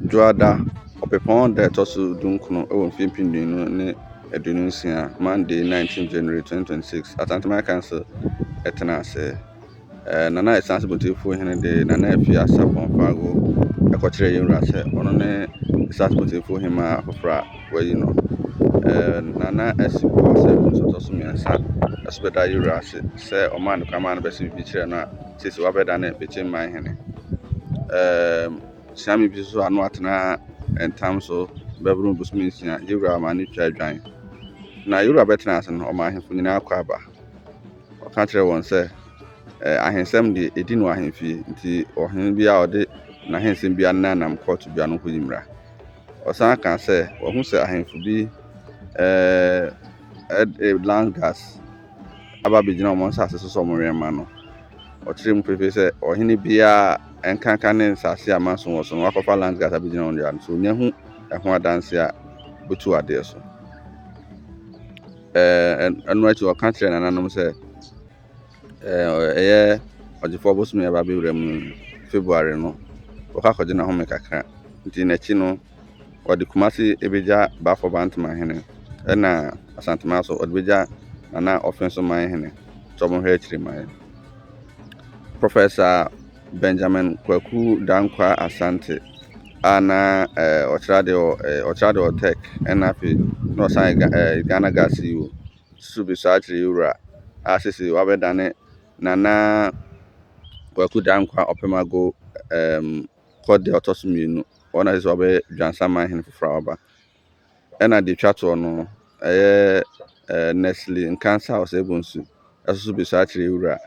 Dwoada, Ɔpɛpɔn da a ɛtɔ so 19 wɔ mfeɛ 2026, Monday 19 January 2026, Asanteman Council tena ase. Nana Esanse Botifoɔ hene de Nana Afia Sarpong Fago kɔkyerɛɛ yɛn wura sɛ ɔno ne Esanse Botifoɔ hemaa foforɔ a wɔayi no. Nana Asiboɔ Osei nso ɔtɔ so mmiɛnsa nso bɛda yɛn wura ase sɛ ɔmaa no kwan maa no bɛsɛ biribi kyerɛɛ no a seesei wabɛdane Bekyem hene. Siame bi nso ano atena ntam so bɛboro bosome 6, yɛn wura ma no twa adwan. Na yɛn wura bɛtena ase no, ɔma ahemfo nyinaa kɔ aba. Ɔka kyerɛɛ wɔn sɛ, ahensɛm deɛ, ɛdi no ahemfie, nti ɔhene bi a ɔde n'ahensɛm bi anenam kɔɔto bia no nkɔyi mmara. Ɔsan ka sɛ, wahu sɛ ahemfo bi ɛde land guards aba abɛgyina wɔn nsase so sɛ wɔrewɛn ma no. Ɔkyerɛɛ mu pefee sɛ ɔhene biara nkanka ne nsase a manso wɔ so no wakɔfa land guards abɛgyina wɔn dea no so onya hu ɛho adanse a bɛtu adeɛ so. Ɛno akyi ɔka kyerɛɛ nananom sɛ ɛyɛ ɔgyefoɔ bosome a ɛba abɛwura mu February no wɔkɔ akɔgye n'ahome kakra, nti n'akyi no wɔde Kumasi ebɛgya Bafo Bantama hene, ɛna Asantema so ɔde bɛgya Nana Ɔfenso man hene sɛ ɔmohwɛ akyiri man. Professor Benjamin Kwaku Dankwa Asante a na ɔkyerɛ adeɛ wɔ ɔkyerɛ adeɛ wɔ Tech, ɛna afei na ɔsan yɛ Ghana Gas CEO nso bisa akyerɛ yɛwura a seesei wabɛdane Nana Kwaku Dankwa Ɔpemago kɔdeɛ a ɔtɔ so mmienu. Ɔno na seesei wabɛyɛ Dwansaman hene foforɔ a waba. Ɛna deɛ etwa toɔ no ɛyɛ Nestle Nkansa Osei Bonsu ɛso so bisa akyerɛ yɛwura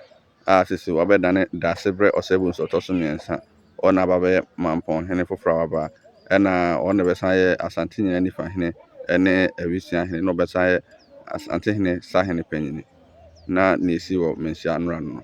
a seesei wabɛdane Daasebrɛ Osei Bonsu ɔtɔ so mmiɛnsa. Ɔno na aba abɛyɛ Mampɔn hene foforɔ a waba, ɛna ɔno na bɛsan yɛ Asante nyinaa nifa hene ɛne Awisia hene, na ɔbɛsan yɛ Asante hene sahene panyin. Na nea esi wɔ Manhyia nnora no.